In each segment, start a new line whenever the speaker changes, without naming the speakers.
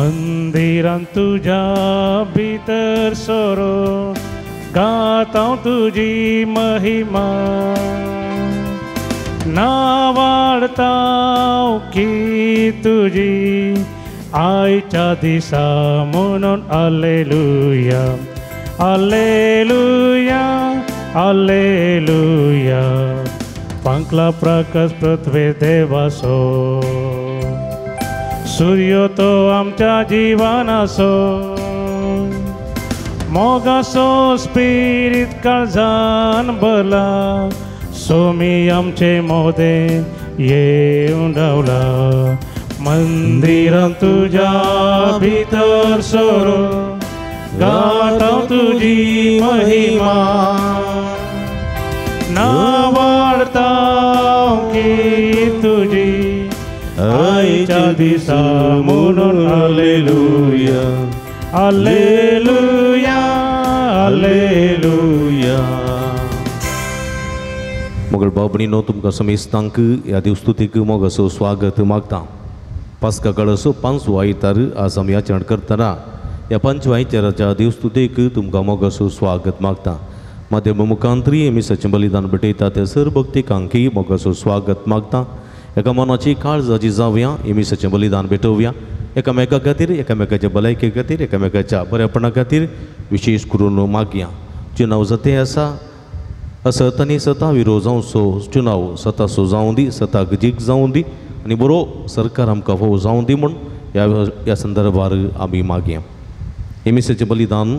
मंदिरान तुज्या भितर सोरो गाता तुजी महिमा नावाडता की तुजी आयच्या दिसा म्हणून आलेलुया आलेलुया आलेलुया पांकला प्रकाश पृथ्वे देवासो सूर्य तो आमच्या जिवनासो मोगासो स्पिरीत काळजान भरला सोमी आमचे मोदे येवन रावला मंदिरान तुज्या भितर सोरो गाता तुजी महिमा नावाडता की तुजी आयच्या दिसा म्हणून आलेलुया आलेलुया आलेलुया.
मगळ भाव-भयणींनो, तुमकां समेस्तांक ह्या देवस्तुतीक मोगाचो स्वागत मागता. पास्का काळाचो पांचवो आयतार आज आमी आचरण करतना ह्या पांचव्या आयताराच्या देवस्तुतीक तुमकां मोगाचो स्वागत मागता. माध्यम मुखांतरी मिसाचें बलिदान भेटयता त्या सर भक्तिकांकय मोगाचो स्वागत मागता. एका मनाची काळजाची जावया, हे मिसाचें बलिदान भेटोवया एकामेका खातीर, एकामेकाच्या भलायके खातीर, एकामेकाच्या बरेपणा खातीर विशेश करून मागया. चुनाव जाते आसा असत आनी सता विरोध जावचो चुनाव सतासो जावं दी, सताक जीक जावं दी आनी बरो सरकार आमकां फावो जावं दी म्हूण ह्या संदर्भार आमी मागया. हे मिसाचें बलिदान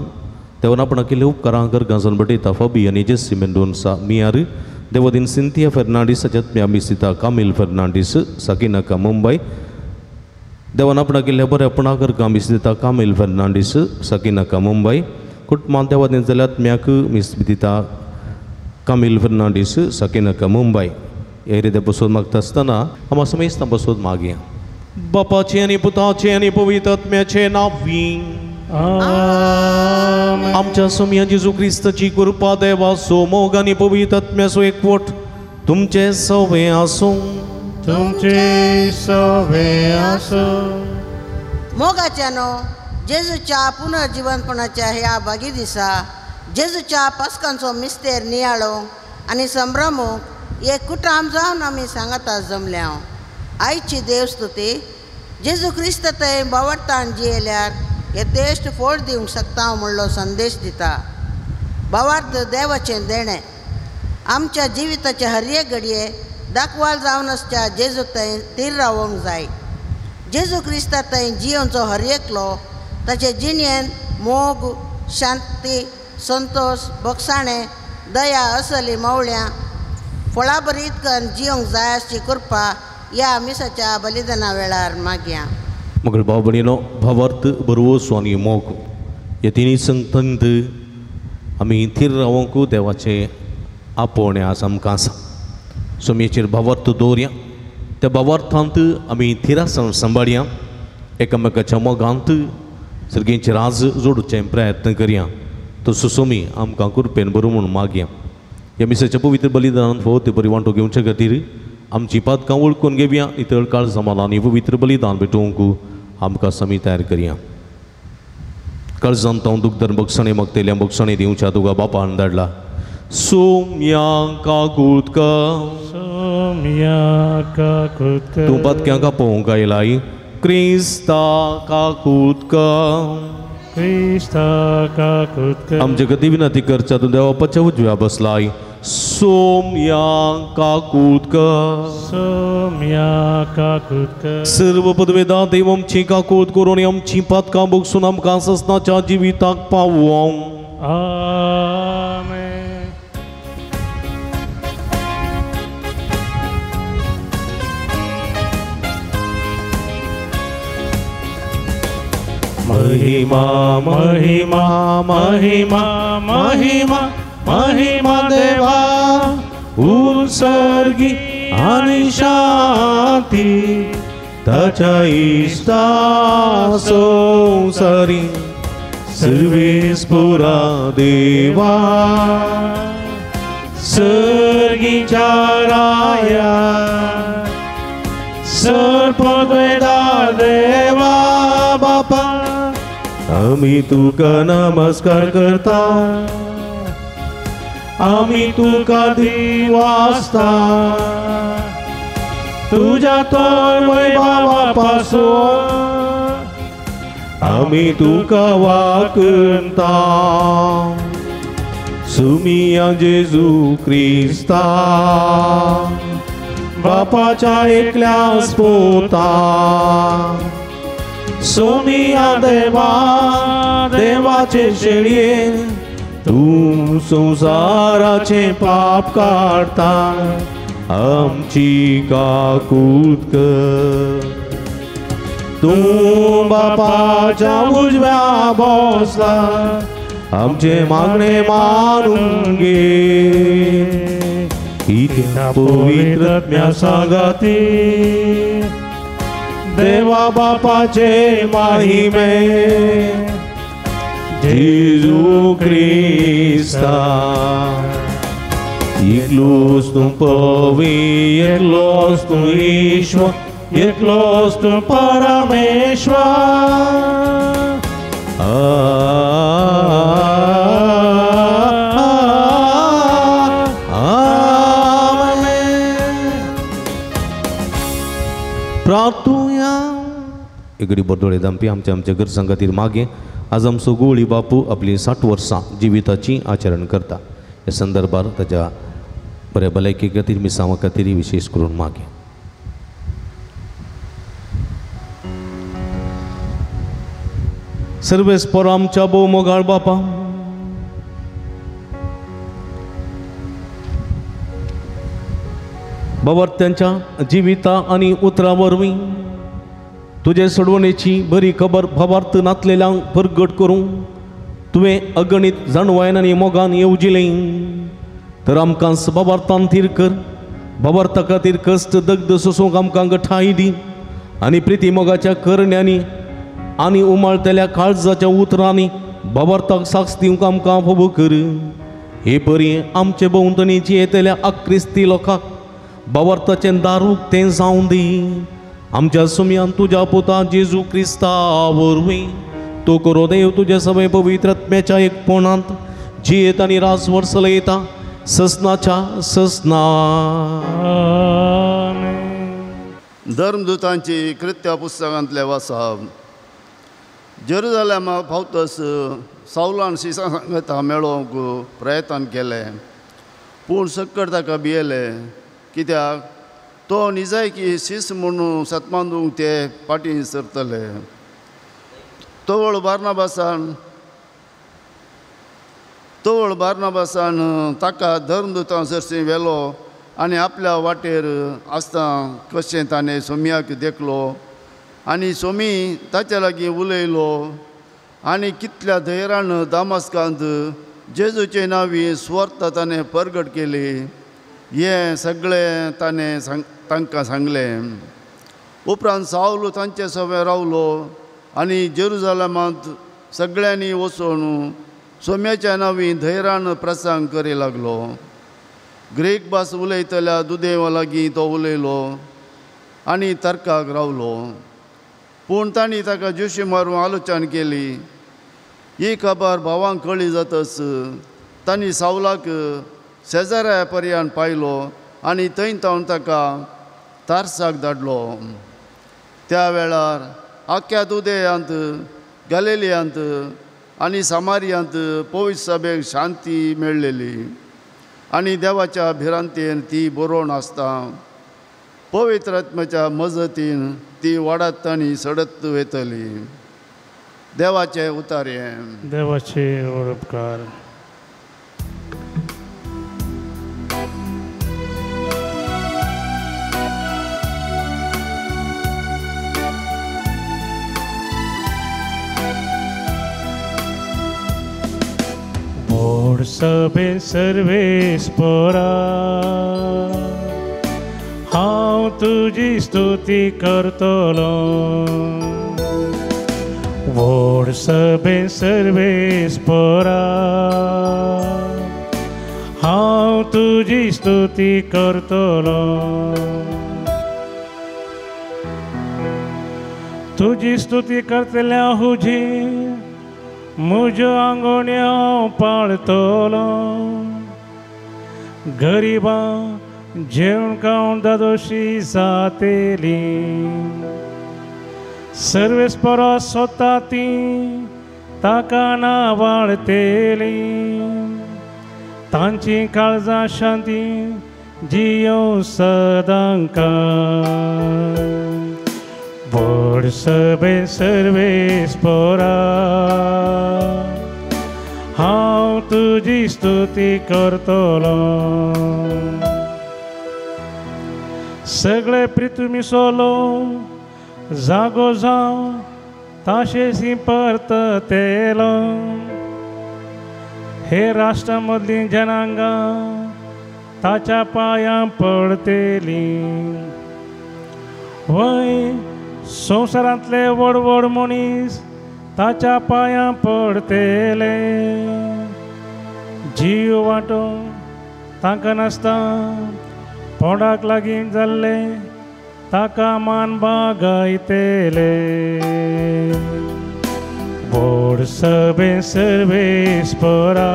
देवान आपणाक केल्ले उपकारां गरगांजन भेटयता फाबी आनी जेसी मेंडोन्सा मियार, देवदीन सिंथिया फेर्नांडीस, अजत्म्या मिसिता कामील फेर्नांडीस, साकिनाका मुंबय. देवान आपणाक केल्ल्या बऱ्यापणा गरगां मिसिता कामील फेर्नांडीस, साकिनाका मुंबय. कुटुंबांत देवादीन जाल्यात्म्याक मिसिता कामील फेर्नांडीस, साकिनाका मुंबय. हे रिते बसून मागता आसतना आमकां समेस्तां बसून मागया. बापाचें आनी पुताचें आनी पवित्र आत्म्याचें नांवी आमच्या सोमया जेजू क्रिस्ताची कृपा, देवाचो मोग आनी पवित्र आत्म्याचो एकवट तुमचे सवे आसूं.
तुमचे सवे आसूं.
मोगाच्यानो, जेजूच्या पुनर्जिवनपणाच्या ह्या भागी दिसा जेजूच्या पास्कांचो मिस्तेर नियाळो आनी संभ्रमूंक एक कुटाम जावन आमी सांगाता जमल्या. आयची देवस्तुती जेजू क्रिस्त थंय बावडतान जियेल्यार यथेश्ट फळ दिवंक शकता म्हणलो संदेश दिता. भावार्थ देवाचें देणें आमच्या जिविताचे हर एक घडये दाखवाल जावन आसच्या जेजू थंय थीर रावोंक जाय. जेजू क्रिस्ता थंय जियोवचो हर एकलो ताचे जिणेन मोग, शांती, संतोश, बोगसाणें, दया असली मोवळ्यां फळां बरीत करून जियोंक जाय आसची कृपा ह्या मिसाच्या बलिदाना वेळार मागया.
मगळ भाव-भयणींनो, भावार्थ, बरवसो आनी मोग ह्या तिनूय संगतांत आमी थीर रावंक देवाचें आपोवणें आज आमकां आसा. सोमयेचेर भावार्थ दवरया, त्या भावार्थांत आमी थिरासण सांबाळया, एकामेकाच्या मोगांत सर्गींचेर आज जोडचें प्रयत्न करया. तसो सोमी आमकां कृपेन बरो म्हूण मागया. ह्या मिसाच्या पवित्र बलिदानांत फावो ते बरी वांटो घेवचे खातीर आमची पातकां वळखून घेवया, नितळ काळजां आनी पवित्र बलिदान भेटोवंक आमकां समी तयार करया. काळजांत हांव दुखदर बक्षणे मागतल्या बक्षणे दिवच्या तुका बापान धाडला. सोम्या काकूत कर,
सोम्या काकूत कर,
तूं पातक्यांक आपोवंक आयलाय क्रिस्ता काकूत कर,
क्रिस्ता काकूत कर.
आमचे गती विनंती करच्या तूं देवापाच्या उजव्या बसलाय. सोम्या काकूत कर,
सोम्या काकूत कर.
सर्व पदवेदा देव आमची काकूत करून आमची पातकां बगसून आमकां ससनाच्या जिविताक पावोवं.
आमेन. महिमा महिमा महिमा महिमा महिमा देवा उत्सर्गी आनी शांती ताच्या इश्टा संवसारी सर्वेस पुरा देवा सर्गीच्या राया सर्पद्वेदा देवा बापा आमी तुका नमस्कार करता, आमी तुका दिवासता, तुज्या तोय वैभवा पासून आमी तुका वाकणता। सुमिया जेजू क्रिस्ता बापाच्या एकल्याच पुता, सोमिया देवा देवाचे शेळये, तूं संवसाराचें पाप काडटा, आमची काकूत कर। तूं बापाच्या उजव्या बसला, आमचें मागणें मानून घे। इत्या पवित्र आत्म्या सांगाती देवा बापाचे माहिमे जेजू क्रिस्ता, एकलोच तूं पवी, एकलोच तूं ईश्वर, एकलोच तूं परमेश्वर। प्रार्थुया।
एगडी बरदोळे दामपी आमच्या आमच्या गरजां खातीर मागें आज आमचो गोळी बापू आपली 60 वर्सां जिविताची आचरण करता। ह्या संदर्भार ताच्या बऱ्या भलायके खातीर मिसांवा खातीर विशेष करून मागें। सर्वेस पोर आमच्या भोव मोगाळ बापा, बाबा त्यांच्या जिविता आनी उतरां वरवीं तुजे सोडवणेची बरी खबर भावार्थ नातलेल्यांक परगट करूं तुवें अगणीत जाणवायन आनी मोगान येवजिलें, तर आमकां भावार्थान थीर कर, भावार्था खातीर कश्ट दग्ध सोसूंक आमकां गठाय दी आनी प्रिती मोगाच्या करण्यांनी आनी उमाळतल्या काळजाच्या उतरांनी भावार्थाक साक्ष दिवंक आमकां फावो कर। हे परी आमचे भोंवतणी जियेतल्या अक्रिस्ती लोकांक भावार्थाचें दार उक्तें जावं दी। आमच्या सुमयान तुज्या पुता जेजू क्रिस्ता वरवीं तो करो देव तुज्या सगळे पवित्र आत्म्याच्या एकपणांत जियेत आनी राजवट चलयता ससनाच्या ससना।
धर्मदूतांची कृत्या पुस्तकांतले वासाब। जेरुजालेमा पावतस सावलान शिसां सांगता मेळोवंक प्रयत्न केलें, पूण सक्कड ताका भियेले, कित्याक तो निजायकी शीस म्हणून सतमांदूंक ते फाटीं सरतले। तवळ बार्नाबासान ताका धर्मदूतां सरशी व्हेलो आनी आपल्या वाटेर आसता कशें ताणें सोम्याक देखलो आनी सोमी ताच्या लागीं उलयलो आनी कितल्या धैर्यान दामास्कांत जेजूचे नांवी सुवार्थ ताणें परगट केली हें सगळें ताणें तांकां सांगलें। उपरांत सावलो तांचे सवें रावलो आनी जेरुजालेमांत सगळ्यांनी वचून सोम्याच्या नांवी धैर्यान प्रसंग करी लागलो। ग्रीक भास उलयतल्या दुदेवा लागीं तो उलयलो आनी तर्काक रावलो, पूण तांणी ताका जोशी मारून आलोचन केली। ही खबर भावांक कळ्ळी जातच तांणी सावलाक शेजाऱ्या पर्यान पायलो आनी थंय तावन ताका तारसाक धाडलो। त्या वेळार आख्या दुदेयांत, गॅलिलियांत आनी सामारियांत पवित्र सभेक शांती मेळ्ळेली आनी देवाच्या भिरांतेन ती बरोवन आसता। पवित्र आत्म्याच्या मजतीन ती वाडत आनी सडत वयतली। देवाचे उतारे।
देवाचे उपकार। सभे सर्वेस पोरा हांव तुजी स्तुती करतलो। व्हड सभे सर्वेस पोरा हांव तुजी स्तुती करतलो। तुजी स्तुती करतल्या हुजी म्हज्यो आंगोण्यो हांव पाळतलो. गरिबां जेवण खावन दादोशी जातेली. सर्वेस परस सोदता ती ताका ना वाळतेली. तांची काळजां शांती जियो सदांकाळ. व्हड सभे सर्वेस पोरा हांव तुजी स्तुती करतलो. सगळे पृथ्वी सोलो जागो जावं ताशेसी परततेलो. हे राष्ट्रा मदलीं जनांगां ताच्या पांयां पडतेलीं. वय संवसारांतले व्हड व्हड मनीस ताच्या पांयां पडतेले. जीव वांटो तांकां नासता पोडाक लागीं जाल्ले ताका मान बागायतेले. व्हड सभे सर्वेस परा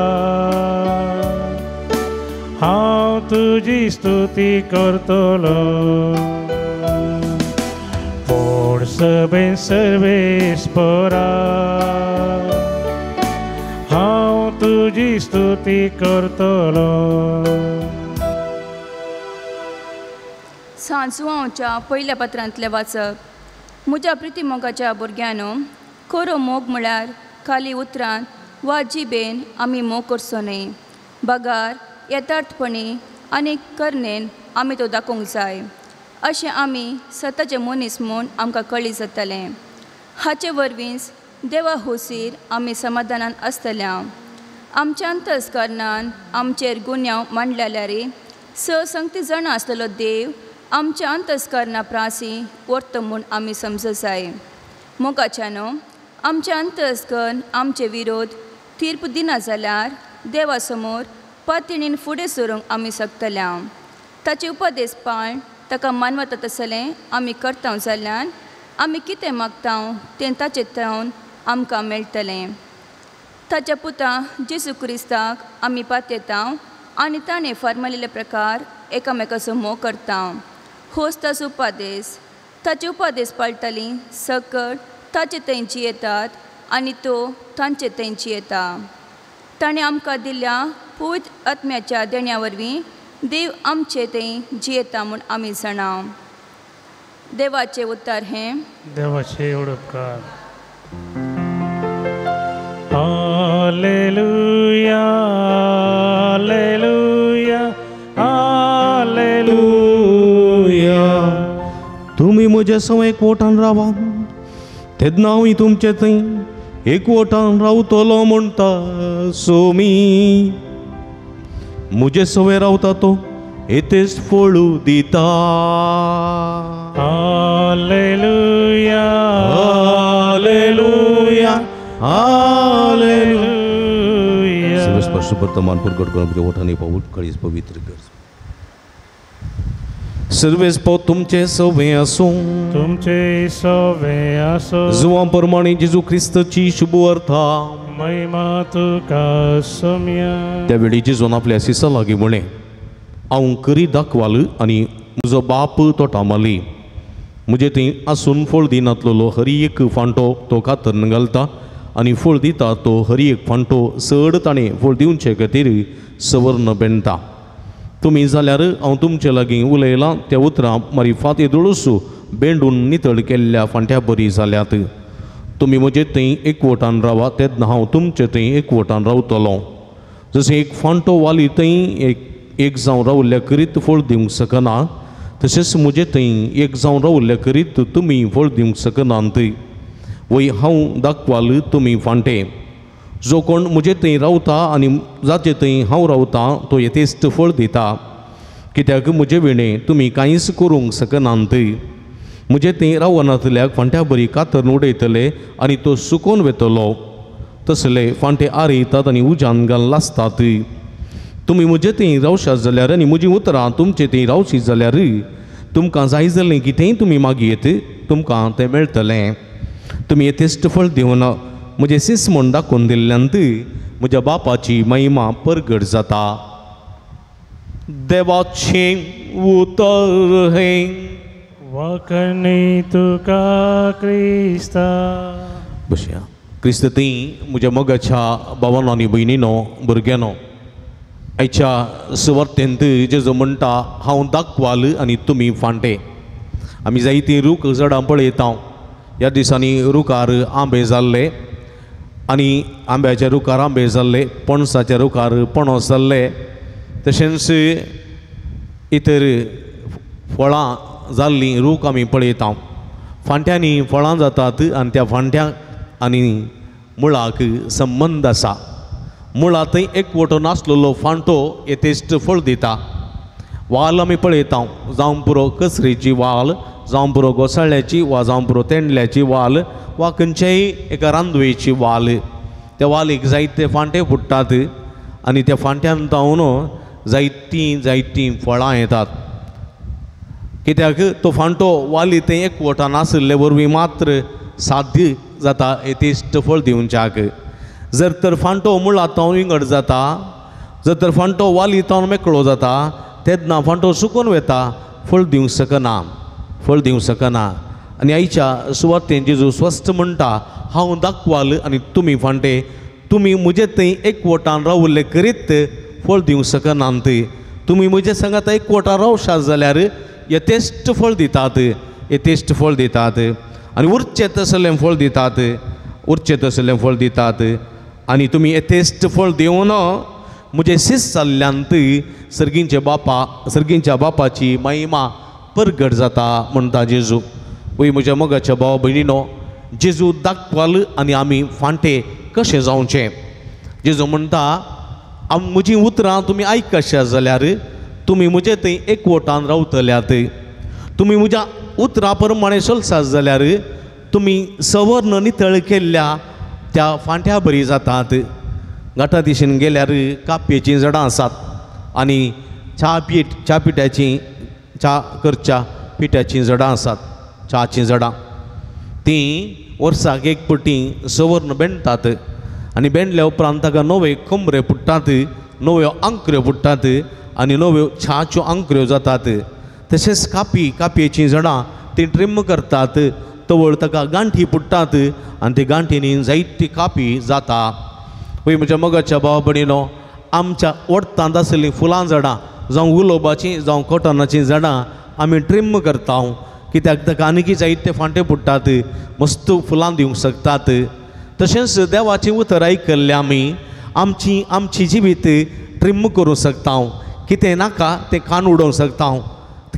हांव तुजी स्तुती करतलो. व्हड सभे सर्वेस परा हांव तुजी स्तुती करतलो.
सांजुआंवच्या पयल्या पत्रांतलें वाचप. म्हज्या प्रितीमोगाच्या भुरग्यांनो, खरो मोग म्हळ्यार खाली उतरान वा जिबेन आमी मोग करचो न्हय, बगार यथार्थपणी आनी करणेन आमी तो दाखोवंक जाय. अशें आमी सताचे मनीस म्हूण आमकां कळी जातलें. हाचे वरवींच देवा हुसीर आमी समाधानान आसतल्या. आमच्या अंतस्करणान आमचेर गुन्यांव मांडल्यार स संगती जाणा आसलेलो देव आमच्या अंतस्करणा प्रासी वर्त म्हूण आमी समज जाय. मोगाच्यानो, आमच्या अंतस्करण आमचे विरोध तीर्प दिना जाल्यार देवा समोर पातणीन फुडें सरूंक आमी शकतल्या. ताचे उपदेश पाळण ताका मानवता तसलें आमी करता जाल्यार आमी कितें मागता तें ताचे थावन आमकां मेळटलें. ताच्या पुता जेजू क्रिस्ताक आमी पातयेता आनी ताणें फर्मालेले प्रकार एकामेकाचो मोग करता. होच ताचो उपादेश. ताचे उपादेश पाळटालीं सकट ताचे थंय जियेतात आनी तो तांचे थंय जियेता. ताणें आमकां दिल्ल्या पवित्र आत्म्याच्या देण्या वरवीं देव आमचे थंय जियेता म्हूण आमी जाणा. देवाचें उतर हें.
देवाचे उपकार. Hallelujah, hallelujah, hallelujah.
तुमी म्हज्या सवय एकवटान रावा तेन्ना हांव तुमचे थंय एकवटान रावतलो म्हणटा सोमी. म्हजे सवय रावता तो येतेच फळू दिता.
Hallelujah,
hallelujah, hallelujah.
हालेलुया.
वर्तमान प्रकट करून म्हज्या ओठांनी पावून कळीस पवित्र कर. सर्वेस पाव तुमचे सवे आसूं.
तुमचे सवे आसूं.
जुवां प्रमाणे जेजू क्रिस्ताची शुभ अर्था.
महिमा तुका सोम्या.
त्यावेळी जेजून आपल्या शिसा लागीं म्हणें, हांव करी दाखवाल आनी म्हजो बाप तोटामाली. म्हजे थंय आसून फळ दिनातलेलो हरी एक फांटो तो कातरून घालता आनी फळ दिता तो हरी एक फांटो चड ताणें फळ दिवचे खातीर सवर्ण बेणटा. तुमी जाल्यार हांव तुमचे लागीं उलयलां त्या उतरां मारी फात येदोळसू बेंडून नितळ केल्ल्या फांट्या बरी जाल्यात. तुमी म्हजे थंय एकवटान रावा तेन्ना हांव तुमचे थंय एकवटान रावतलो. जशें एक फांटो वाली थंय एक जावन रावल्ल्या करीत फळ दिवंक शकना तशेंच म्हजे थंय एक जावन रावल्ल्या करीत तुमी फळ दिवंक शकनात. वय हांव दाखवाल तुमी फांटे. जो कोण म्हजे थंय रावता आनी जाचे थंय हांव रावता तो येतेस्त फळ दिता. कित्याक म्हजे विणें तुमी कांयच करूंक शकनात. म्हजे थंय रावनातल्याक फांट्या बरी कातरून उडयतले आनी तो सुकोवन वेतलो. तसले फांटे आरयतात आनी उज्यान घालून लासतात. तुमी म्हजे थंय रावशात जाल्यार आनी म्हजीं उतरां तुमचे थंय रावशी जाल्यार तुमकां जाय जालें कितेंय तुमी मागयेत तुमकां तें मेळटलें. तुमी येतेस्त फळ दिवन म्हजें सीस म्हूण दाखोवन दिल्ल्यान म्हज्या बापाची महिमा परगट जाता. देवाचें उतर हें.
वखणी तुका क्रिस्ता.
बशया क्रिस्त ती म्हज्या मोगाच्या भावानो आनी भयणीनो भुरग्यानो, आयच्या सुवार्तेंत जेजू म्हणटा हांव दाखवाल आनी तुमी फांटे. आमी जायतीं रूख झाडां पळयता. ह्या दिसांनी रुखार आंबे जाल्ले आनी आंब्याच्या रुखार आंबे जाल्ले, पणसाच्या रुखार पणस जाल्ले, तशेंच इतर फळां जाल्लीं रूख आमी पळयता. फांट्यांनी फळां जातात आनी त्या फांट्यांक आनी मुळाक संबंद आसा. मुळां थंय एकवटो नासलेलो फांटो येथेश्ट फळ दिता. वाल आमी पळयता, जावं पुरो कसरीची वाल, जावं पुरो घोसाळ्याची वा जावं पुरो तेंडल्याची वाल वा खंयच्याय एका रांदवेची वाल. त्या वालीक जायते फांटे फुट्टात आनी त्या फांट्यान जावन जायतीं जायतीं फळां येतात. कित्याक तो फांटो वाली थंय एकवटान आशिल्ले वरवीं मात्र साध्य जाता येथेश्ट फळ दिवच्याक. जर तर फांटो मुळां तावन विंगड जाता, जर तर फांटो वाली तावन मेकळो जाता, तेन्ना फांटो सुकून वता, फळ दिवंक शकना, फळ दिवंक शकना. आनी आयच्या सुवातेन जेजू स्वस्थ म्हणटा हांव दाखवाल आनी तुमी फांटे, तुमी म्हजे थंय एकवटान रावल्ले करीत फळ दिवंक शकनात. तुमी म्हजे सांगात एकवटान रावशात जाल्यार यथेश्ट फळ दितात, यथेश्ट फळ दितात आनी उरचें तसलें फळ दितात, उरचें तसलें फळ दितात. आनी तुमी यथेश्ट फळ दिवन म्हजें सीस जाल्ल्यांत सर्गींचे बापा, सर्गींच्या बापाची महिमा परगट जाता म्हणटा जेजू. वय म्हज्या मोगाच्या भाव भयणीनो, जेजू दाखवाल आनी आमी फांटे कशें जावचें. जेजू म्हणटा म्हजीं उतरां तुमी आयकशात जाल्यार तुमी म्हजे थंय एकवटान रावतल्यात. तुमी म्हज्या उतरां प्रमाणें चलसात जाल्यार तुमी सवर्ण नितळ केल्ल्या त्या फांट्या बरी जातात. घाटा दिशेन गेल्यार कापयेचीं झाडां आसात आनी च्या पीठ, च्या पिठ्याचीं, च्या करच्या पिठ्याचीं झाडां आसात, च्याचीं झाडां. तीं वर्साक एक पटी सवर्ण बेणटात आनी बेणल्या उपरांत ताका नवे कमरे फुट्टात, नव्यो आंकऱ्यो फुट्टात आनी नव्यो च्याच्यो आंकऱ्यो जातात. तशेंच कापी, कापयेचीं झाडां तीं ट्रिम करतात, तवळ ताका गांठी फुट्टात आनी ते गांठींनी जायती कापी जाता. वय म्हज्या मोगाच्या भाव भयणीनो, आमच्या वडतांत आशिल्लीं फुलां झाडां, जावं गुलोबाचीं जावं कॉटनाचीं झाडां आमी ट्रिम करता, कित्याक ताका आनीकी जायते फांटे फुट्टात, मस्त फुलां दिवंक शकतात. तशेंच देवाचें उतर आयकल्लें आमी आमची आमची जिवीत ट्रिम करूंक शकता. कितें नाका तें कान उडोवंक शकता,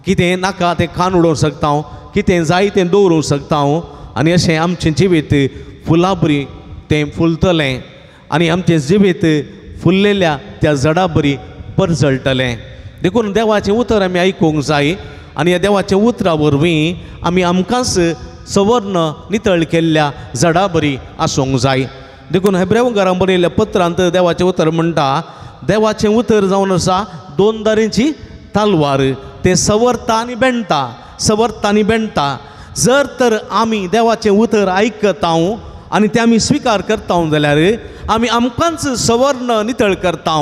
कितें नाका तें कान उडोवंक शकता, कितें जाय तें दवरूंक शकता. आनी अशें आमचें जिवीत फुलां बरी तें फुलतलें आनी आमचें जिवीत फुल्लेल्या त्या झाडा बरी परजळटलें. देखून देवाचें उतर आमी आयकूंक जाय आनी ह्या देवाच्या उतरा वरवीं आमी आमकांच सवर्ण नितळ केल्ल्या झाडा बरी आसूंक जाय. देखून हेब्रेवकारां बरयल्ल्या पत्रांत देवाचें उतर म्हणटा, देवाचें उतर जावन आसा दोन दारींची तालवार, तें सवरता आनी बेणटा, सवरता आनी बेणटा. जर तर आमी देवाचें उतर आयकता आनी तें आमी स्विकार करता जाल्यार आमी आमकांच सवर्ण नितळ करता.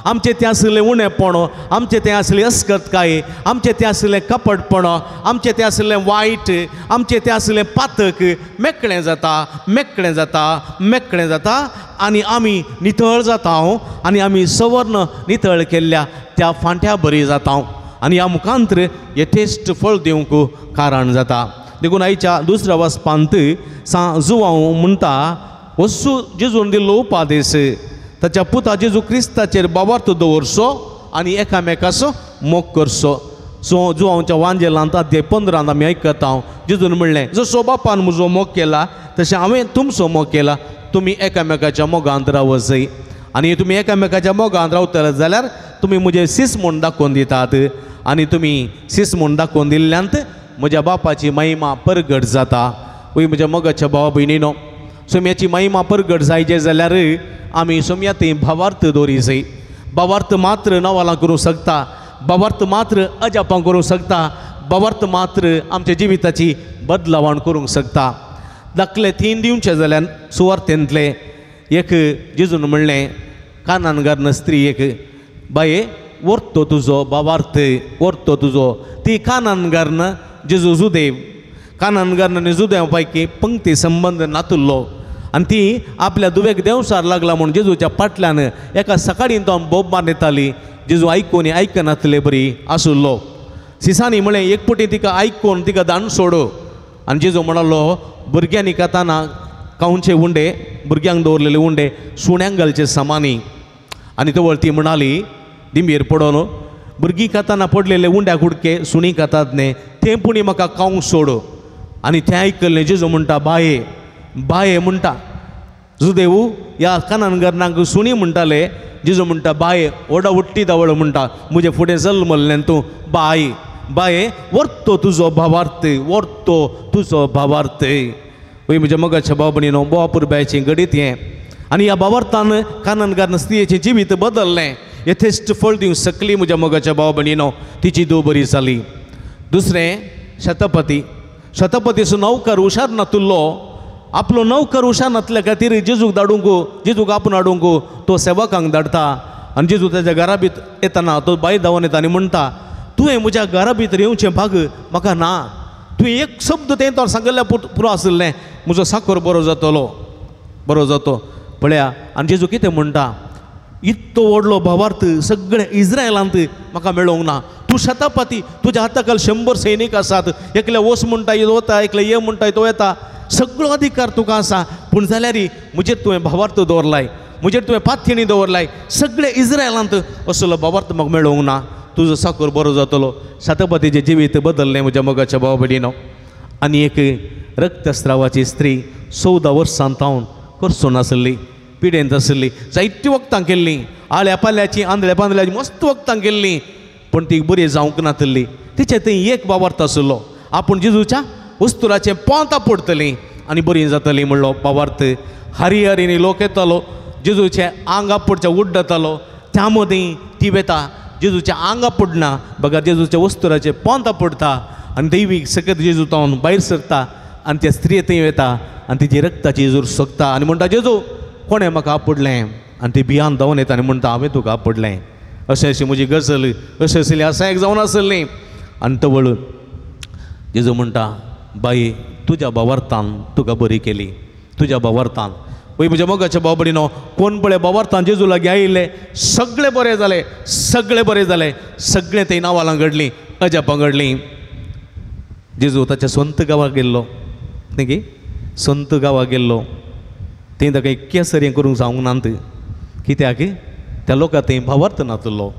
आमचें तें आशिल्लें उणेपण, आमचें तें आशिल्लें अस्कतकाय, आमचें तें आशिल्लें कपटपण, आमचें तें आशिल्लें वायट, आमचें तें आशिल्लें पातक मेकळें जाता, मेकळें जाता, मेकळें जाता आनी आमी नितळ जाता आनी आमी सवर्ण नितळ केल्ल्या त्या फांट्या बरी जाता आनी ह्या मुखांतर यथेश्ट फळ दिवंक कारण जाता. देखून आयच्या दुसऱ्या वाचपांत सा जुवांव म्हणटा, वसू जेजून दिल्लो उपादेश ताच्या पुता जेजू क्रिस्ताचेर बाबार्थ दवरचो आनी एकामेकाचो मोग करचो. सो जुवांवच्या वांजेलांत अध्याय 15 आमी आयकता, जेजून म्हणलें जसो बापान म्हजो मोग केला तशें हांवें तुमचो मोग केला, तुमी एकामेकाच्या मोगांत रावजय. आनी तुमी एकामेकाच्या मोगांत रावतले जाल्यार तुमी म्हजें सीस म्हूण दाखोवन दितात आनी तुमी सीस म्हूण दाखोवन दिल्ल्यांत म्हज्या बापाची महिमा परगट जाता. वय म्हज्या मोगाच्या भावा भयणीनो, सोम्याची महिमा परगट जायचे जाल्यार आमी सोम्या थंय भावार्थ दवरी जाय. भावार्थ मात्र नवालां करूंक शकता, भावार्थ मात्र अजापां करूंक शकता, भावार्थ मात्र आमच्या जिविताची बदलावण करूंक शकता. दाखले तीन दिवचे जाल्यार सुवार्थेंतले एक जेजून म्हणलें कानानगार स्त्री एक बाये वर्तो तुजो बाबार्थ वर्तो तुजो ती कानानगारन जेजू जुदेव कानानगारन आनी जुदेव पैकी पंक्ती संबंद नातुल्लो आनी ती आपल्या दुवेक देंवसार लागला म्हूण जेजूच्या फाटल्यान एका सकाळीं तो बोब मारून येताली. जेजू आयकून आयकनातले बरी आसुल्लो. सिसांनी म्हळें एक पटी तिका आयकून तिका दान सोड. आनी जेजू म्हणालो भुरग्यांनी खाताना खावचे उंडे भुरग्यांक दवरलेले उंडे सुण्यांक घालचे समानी. आनी तवळ ती म्हणाली दिंबेर पडोन भुरगीं खाताना पडलेले उंड्या कुडके सुणी खातात न्ही तें पुणी म्हाका खावंक सोड. आनी तें आयकल्लें जेजू म्हणटा बाये बाये म्हणटा जुदेव ह्या कानानगरनाक सुणी म्हणटाले. जेजू म्हणटा बाये ओडा उट्टी दावळ म्हणटा म्हजे फुडें जल्मल्लें तूं बाय बाये वर्तो तुजो भावार्थ वर्तो तुजो भावार्थ. वय म्हज्या मोगाच्या भाव भयणीनो बोवा पुरबायचें घडीत हें आनी ह्या भावार्थान कानानगार स्त्रियेचें जिवीत बदललें. यथेश्ट फळ दिवंक शकली म्हज्या मोगाच्या भाव भयणीनो तिची धूव बरी जाली. दुसरें शतपती शतपतीचो नौकर हुशार नातुल्लो. आपलो नौकर हुशार नातल्या खातीर जेजूक धाडूंक जेजूक आपूण हाडूंक तो सेवकांक धाडटा. आनी जेजू ताच्या घरा भितर येतना तो भायर धांवन येता आनी म्हणटा तुवें म्हज्या घरा भितर येवचें भाग म्हाका ना. तुवें एक शब्द तें तो सांगिल्ल्या पुरो आशिल्लें म्हजो साकर बरो जातलो बरो जातो पळया. आनी जेजू कितें म्हणटा इतलो व्हडलो भावार्थ सगळें इस्रायलांत म्हाका मेळोंक ना. तूं शतपती तुज्या हाताखाल 100 सैनीक आसात. एकले वच म्हणटा वता एकले ये म्हणटा तो येता सगळो अधिकार तुका आसा. पूण जाल्यार म्हजेर तुवें भावार्थ दवरलाय म्हजेर तुवें पाथेणी दवरलाय सगळे इस्रायलांत असलो भावार्थ म्हाका मेळोंक ना. तुजो साकर बरो जातलो. शतपतीचें जिवीत बदललें म्हज्या मोगाच्या भाव भयणीनो. आनी एक रक्तस्रावाची स्त्री 14 वर्सां तावन करसून आसली पिडेंत आसली जायतीं वखदां केल्लीं आळ्या पाल्याचीं आंदळ्या पांदळ्याचीं मस्त वखदां केल्लीं पूण ती बरी जावंक नातली. तिचे थंय एक भावार्थ आसलो आपूण जेजूच्या वस्तुराचें पोंत पडटलीं आनी बरी जातली म्हणलो भावार्थ. हरी हरीनी लोक येतालो जेजूचें आंग आपुडचें उड्डतालो त्या मदीं ती वेता जेजूच्या आंगा पडना बगर जेजूच्या वस्तुराचें पोंत पडटा आनी दैवीक सकत जेजू तावन भायर सरता आनी त्या स्त्री थंय वेता आनी तिची रक्ताची जोर सोकता आनी म्हणटा जेजू कोणें म्हाका आपडलें. आनी ती भियान धांवन येता आनी म्हणटा हांवें तुका आपडलें. अशें अशी म्हजी गजल अशें आसली असां एक जावन आसली. आनी तवळ जेजू म्हणटा बाई तुज्या भावार्थान तुका बरी केली तुज्या भावार्थान. वय म्हज्या मोगाच्या भाव भयणीनो कोण पळय भावार्थान जेजू लागीं आयिल्ले सगळे बरे जाले सगळे बरे जाले सगळें थंय नावालां घडलीं अजापां घडलीं. जेजू ताच्या स्वंत गांवाक गेल्लो न्ही की संत गांवाक गेल्लो थंय ताका एक केसरी करूंक जावंक नात कित्याक त्या लोकां थंय भावार्थ नातुल्लो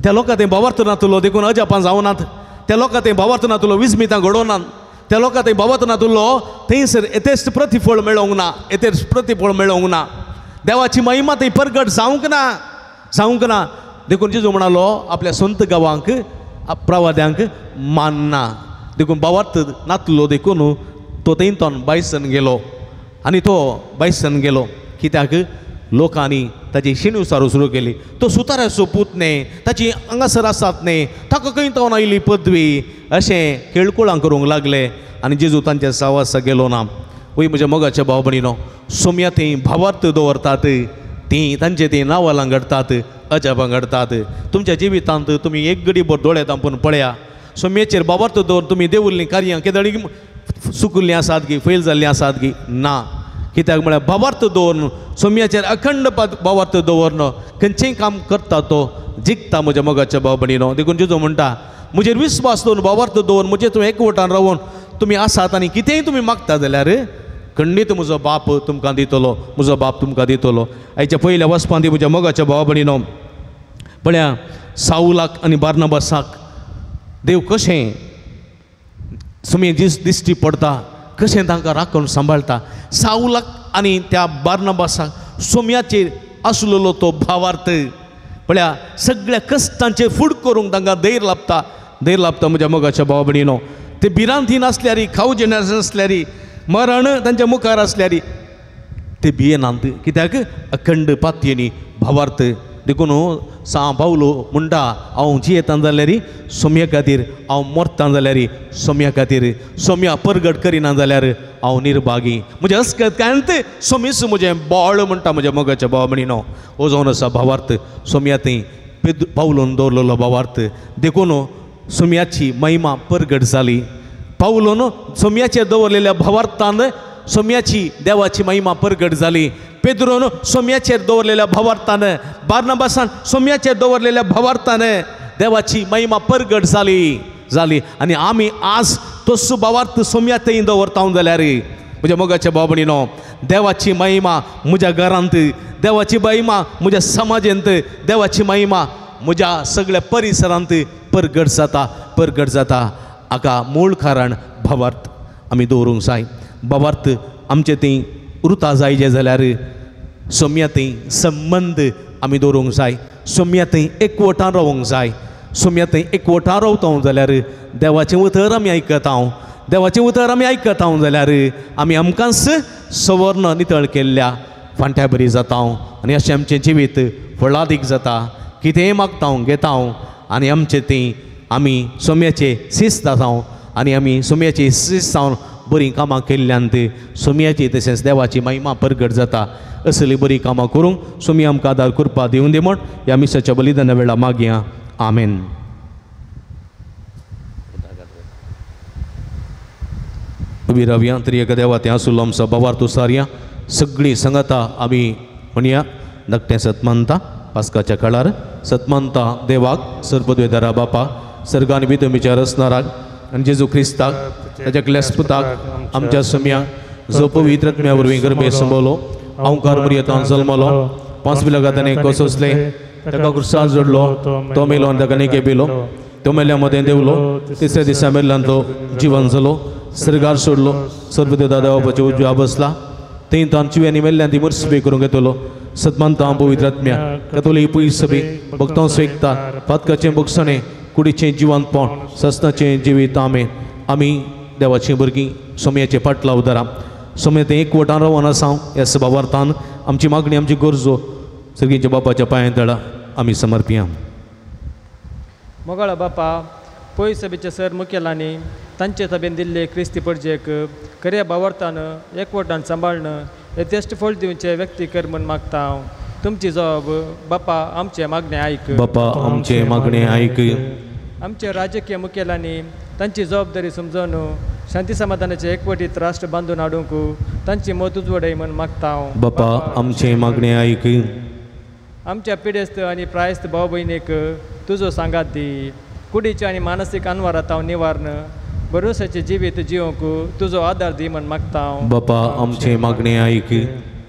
त्या लोकां थंय भावार्थ नातुल्लो देखून अजापां जावनात. त्या लोकां थंय भावार्थ नातुल्लो विस्मितां घडोवनात. त्या लोकां थंय भावार्थ नातुल्लो थंयसर येथेच प्रतिफळ मेळोंक ना येथेच प्रतिफळ मेळोंक ना. देवाची महिमा थंय परगट जावंक ना जावंक ना. देखून जेजू म्हणालो आपल्या संत गांवांक प्रवाद्यांक मानना. देखून भावार्थ नातलो देखून तो थंय तो बायसन गेलो आनी तो बायसन गेलो कित्याक लोकांनी ताची शिणूसारू सुरू केली. तो सुताराचो पूत न्ही ताची हांगासर आसात न्ही ताका खंय तावन आयली पदवी अशें खेळकुळां करूंक लागले. आनी जेजू तांच्या सावासा गेलो ना. वय म्हज्या मोगाच्या भाव भयणीनो सोम्या थंय भावार्थ दवरतात तीं तांचे तीं नावालां घडटात अजापां घडटात. तुमच्या जिवितांत तुमी एक गडी भर दोळे धांपून पळया सोम्याचेर भावार्थ दवर तुमी देवुल्लीं कार्यां केदळी सुकुल्लीं आसात गी फेल जाल्लीं आसात गी ना. कित्याक म्हळ्यार भावार्थ दवरून सोम्याचेर अखंड भावार्थ दवरून खंयचेंय काम करता तो जिखता म्हज्या मोगाच्या भाव भयणीनो. देखून जेजू म्हणटा म्हजेर विस्वास दवरून भावार्थ दवरून म्हजेर तुमी एकवटान रावून तुमी आसात आनी कितेंय तुमी मागता जाल्यार खंडीत म्हजो बाप तुमकां दितलो म्हजो बाप तुमकां दितलो. आयच्या पयल्या वचपांत म्हज्या मोगाच्या भाव भयणीनो पळया सावलाक आनी बार्नाबासाक देव कशें सुमी दिश्टी पडटा कशें तांकां राखून सांबाळटा. सावलाक आनी त्या बार्नाबासाक सोम्याचेर आसलेलो तो भावार्थ पळया सगळ्या कश्टांचेर फूड करूंक तांकां धैर्य लाभता धैर्य लाभता म्हज्या मोगाच्या भाव भयणीनो. ते भिरांती नासल्यार खावजें नासल्यार मरण तांच्या मुखार आसल्यार ते भियेनात कित्याक अखंड पातयेनी भावार्थ देखून सां पावलो म्हणटा हांव जियेता जाल्यार सोम्या खातीर, हांव मरता जाल्यार सोम्या खातीर, सोम्या परगट करिना जाल्यार हांव निर्भागी. म्हजें अस्कत कांय सोमीस म्हजें बळ म्हणटा म्हज्या मोगाच्या भावा म्हणिनो. हो जावन आसा भावार्थ सोम्या थंय पावलोन दवरलेलो भावार्थ. देखून सोम्याची महिमा परगट जाली. पावलोन सोम्याचेर दवरलेल्या भावार्थान सोम्याची देवाची महिमा परगट जाली. पेद्रोन सोम्याचेर दवरलेल्या भावार्थान, बार्नाबासान सोम्याचेर दवरलेल्या भावार्थान देवाची महिमा परगट जाली जाली. आनी आमी आज तसो भावार्थ सोम्या थंय दवरता जाल्यार म्हज्या मोगाच्या भाव भयणीनो, देवाची महिमा म्हज्या घरांत, देवाची महिमा म्हज्या समाजेंत, देवाची महिमा म्हज्या सगळ्या परिसरांत परगट जाता, परगट जाता. हाका मूळ कारण भावार्थ आमी दवरूंक जाय. भावार्थ आमचे थंय उरता जाय जे जाल्यार सोम्या थंय संबंद आमी दवरूंक जाय. सोम्या थंय एकवटान रावंक जाय. सोम्या थंय एकवटान रावता जाल्यार देवाचें उतर आमी आयकता, देवाचें उतर आमी आयकता जाल्यार आमी आमकांच सवर्ण नितळ केल्ल्या फांट्या बरी जाता आनी अशें आमचें जिवीत फळादीक जाता. कितेंय मागता घेता आनी आमचें थंय आमी सोम्याचे शिस्त जाता आनी आमी सोम्याची शिस्त जावन बरीं कामां केल्ल्यान सोम्याची तशेंच देवाची महिमा परगट जाता. असली बरीं कामां करूंक सोमी आमकां आदार करपा दिवन दी म्हण ह्या मिसाच्या बलिदाना वेळार मागया. आमेन. उबी रावया. तरी एका देवा तें आसुल्लो आमचो भावार्थ उसारया. सगळीं संगता आमी म्हणया धाकटें सतमानता पास्काच्या काळार सतमानता देवाक सर्पद्वेदारा बापा सर्गान भितमीच्या रसनाराक आनी जेजू क्रिस्ताक ताच्या क्लेस्पुताक आमच्या सोम्याक जो पवित्र आत्म्या वरवीं गर्भे संबवलो, अंकार मुरयेतान जल्मलो, पांच बिलागा ताणें कोसोसलें, ताका क्रुसार जोडलो, तो मेलो आनी ताका नेके पिलो, तो मेल्या मदें देंवलो, तिसऱ्या दिसा मेल्ल्यान तो जिवन जालो, सर्गार सोडलो, सर्वदेवता देवापाच्या उजव्या बसला, थंय तान चिव्यांनी मेल्ल्यान ती मर्सबी करूंक येतलो. सतमानता पवित्र आत्म्या कथोलीक पयसबी भक्तां स्वेकता पातकाचें भोगसणें कुडीचें जिवंतपण सस्नाचें जिवीत. आमेन. आमी देवाचीं भुरगीं सोम्याचे पाटलाव धरा. सोम्या तें एकवटान रावन आसा ह्या सभावार्थान आमची मागणी आमची गरजो सर्गीच्या बापाच्या पांयां तळा आमी समर्पिया.
मोगाळा बापा, पयस सभेच्या सर मुखेलांनी तांचे सभेन दिल्ले क्रिस्ती परजेक खऱ्या भावार्थान एकवटान सांबाळणं यथेश्ट फळ दिवचे व्यक्ती कर म्हूण मागता हांव. तुमची जबाब बापा आमचे मागणें आयक.
बापा आमचे मागणें आयक.
आमच्या राजकीय मुखेलांनी तांची जबाबदारी समजून शांती समाधानाचे एकवटीत राष्ट्र बांदून हाडूंक तांची मत उजवडय म्हूण मागता हांव.
बापा आमचे मागणें आयक.
आमच्या पिडेस्त आनी प्रायस्त भाव भयणीक तुजो सांगात दी. कुडीच्या आनी मानसीक अनवारात हांव निवारण भरोसाचें जिवीत जिवंक तुजो आदार दी म्हूण मागता हांव.
बापा आमचे मागणें आयक.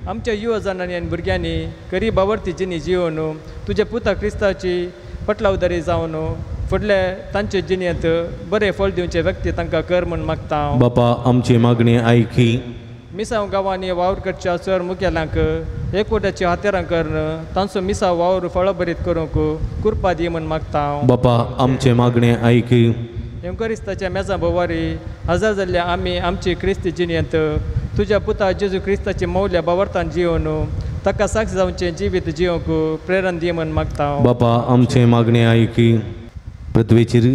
आमच्या युवजणांनी आनी भुरग्यांनी खरी बावडती जिणी जिवन तुज्या पुता क्रिस्ताची पटलावदारी जावन फुडले तांचे जिणेंत बरें फळ दिवचे व्यक्ती तांकां कर म्हूण मागता हांव.
बापा आमची मागणी आयकी.
मिसांव गांवांनी वावर करच्या सर मुखेलांक एकवटाची हातेरां करून तांचो मिसांव वावर फळभरीत करूंक कृपा दी म्हूण मागता हांव.
बापा आमचे मागणें आयकी.
येवकरिस्ताच्या मेजा भोवारी हजर जाल्ल्या आमी आमची क्रिस्ती जिणेंत तुज्या पुता जेजू क्रिस्ताची मौल्या बावरतान जिवन ताका साक्ष जावचें जिवीत जिवंक प्रेरण दी म्हूण मागता हांव.
बापा आमचें मागणें आयकी. पृथ्वेचेर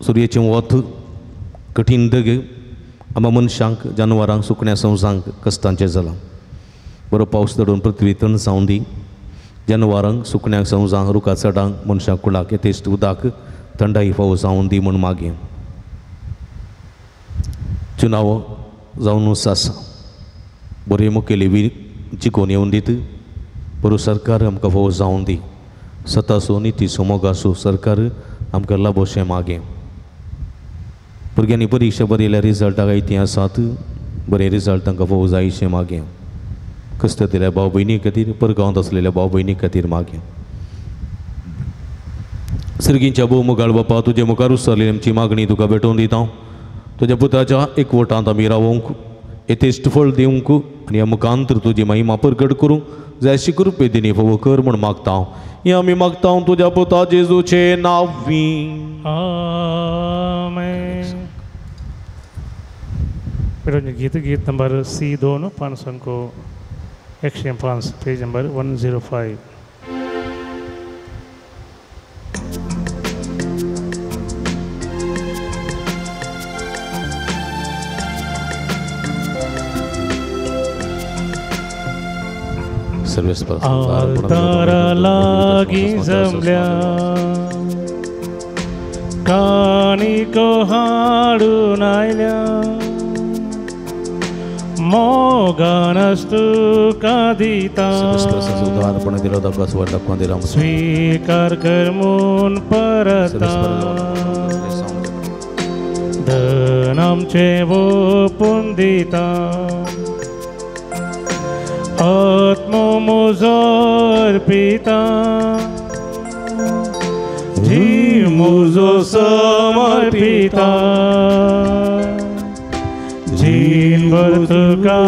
सुर्याचें वत कठीण दग आमकां मनशांक जानवरांक सुकण्या संवसांक कश्टांचें जालां. बरो पावस दडून पृथ्वी थंड जावं दी. जानवरांक सुकण्यांक संवसांक रुखा चडांक मनशांक कुळाक यथेश्ट उदक थंडाई फावो जावं दी म्हूण मागें. चुनाव जावनूच आसा. बरे मुखेली जिखून येवन दीत. बरो सरकार आमकां फावो जावं दी. सतासो नितीचो मोगासो सरकार आमकां लाबोशें मागें. भुरग्यांनी परिक्षा बरयल्या रिजल्टाक आयतीं आसात. बरे रिजल्ट तांकां फावो जायशें मागें. कश्टतल्या भाव भयणी खातीर परगांवांत आसलेल्या भाव भयणी खातीर मागें. सर्गींच्या भोव मुखार बापा तुजे मुखार उसरली आमची मागणी तुका भेटोवन दिता. तुज्या पुताच्या एकवटांत आमी रावोंक यथेश्ट फळ दिवंक आनी ह्या मुखांतर तुजी महिमा परगट करूंक जाय अशी कृपे दिनी फावो कर म्हूण मागता हांव. हें आमी मागता तुज्या पुता जेजूचे नांवी.
आमेन. गीत गीत नंबर सी 2 500 को। 105, पेज नंबर 105. आल्तारा लागीं जमल्या काणिको हाडून आयल्या मोगानस तुका दिता स्वीकार कर म्हूण परता धन आमचें ओंपून दिता आत्मो म्हजो अर्पिता जीव म्हजो समर्पिता जीणभर तुका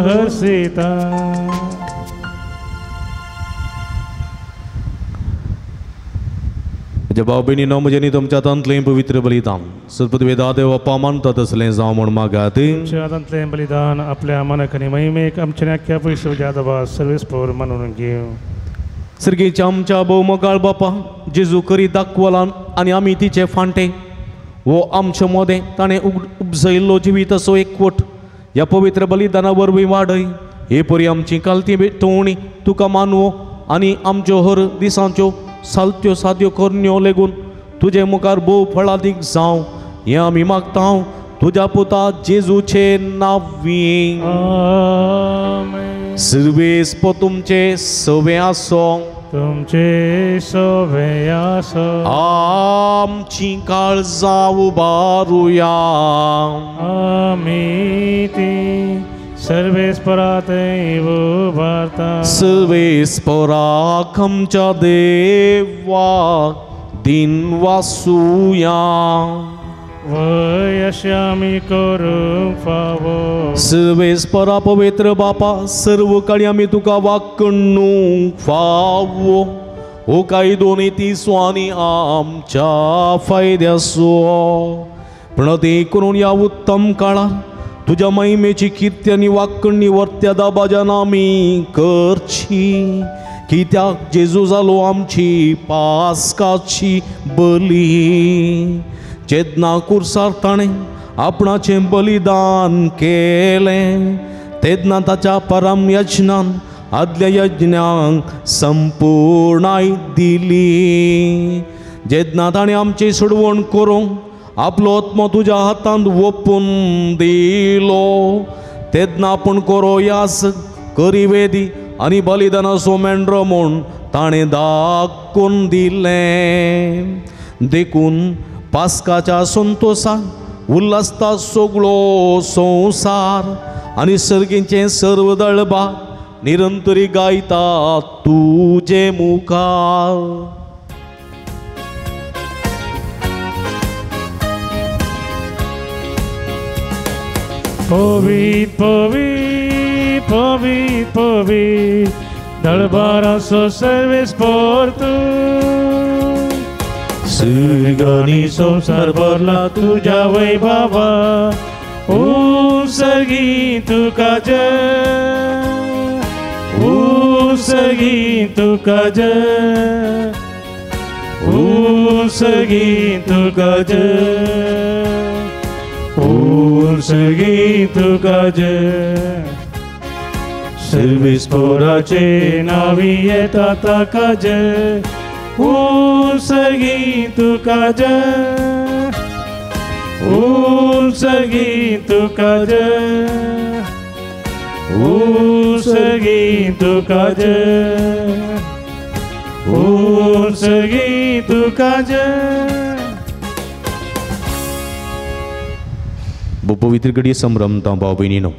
हरसिता.
म्हज्या भाव भयणीनो म्हजें तुमच्या हातांतलें पवित्र बलिदान सरपत वेदा देव बाप्पा मानता तसलें जावं म्हूण मागात.
तुमच्या हातांतलें बलिदान आपल्या मनाक आनी महिमेक आमच्या आख्ख्या पयसो जादवा सर्वेस पवर मानून घेवं.
सर्गेच्या आमच्या भोवमोगाळ बापा जेजू करी दाखवलान आनी आमी तिचे फांटे वो आमचे मोदें ताणें उपजयल्लो जिवीत असो एकवट ह्या पवित्र बलिदाना वरवीं वाडय हे परी आमची कालती तोवणी तुका मानवो आनी आमच्यो हर दिसांच्यो सालत्यो साद्यो करण्यो लेगून तुजे मुखार भोव फळादीक जावं हें आमी मागता तुज्या पुता जेजूचे नांवी. सर्वेस पो तुमचे सवे आसो
तुमचे सवे आसो.
आमची काळजां उबारुया
आमी ती सर्वेस्परात उबारता.
सर्वेस्पराक आमच्या देवाक दिन वासुया
वय अशें आमी करूंक फावो.
सर्वेस्परा पवित्र बापा सर्व काळी आमी तुका वाकणूंक फावो हो कायदो नीती आनी आमच्या फायद्याचो पूण ते करून ह्या उत्तम काळार तुज्या महिमेची किर्ती आनी वाकणणी वर्त्या दाबाजान आमी करची कित्याक जेजू जालो आमची पास्काची बली जेन्ना कुर्सार ताणें आपणाचें बलिदान केलें तेन्ना ताच्या परम यज्ञान आदल्या यज्ञांक संपूर्णाय दिली. जेन्ना ताणें आमची सोडवण करूंक आपलो आत्मो तुज्या हातांत ओपून दिलो तेन्ना आपूण करो यास करी वेदी आनी बलिदानाचो मेंढरो म्हूण ताणें दाखोवन दिलें. देखून पास्काच्या संतोसान उल्हासता सगळो संवसार आनी सर्गीचें सर्व दळबा निरंतरी गायता तुजे मुखार.
पवीत पवीत पवीत पवीत दळबाराचो सर्वेस्पर तूं सर्गानी संवसार भरला तुज्या वैभवा सर्गी तुका जय सर्गी तुका जय सर्गी तुका जय सर्गी तुका जय. सर्वेस्पराचे नावी येता ताका जय सर्गी तुका जय सर्गी तुका जय सर्गी तुका जय सर्गी तुका जय.
पवित्र घडये संभ्रमता भाव भयणीनो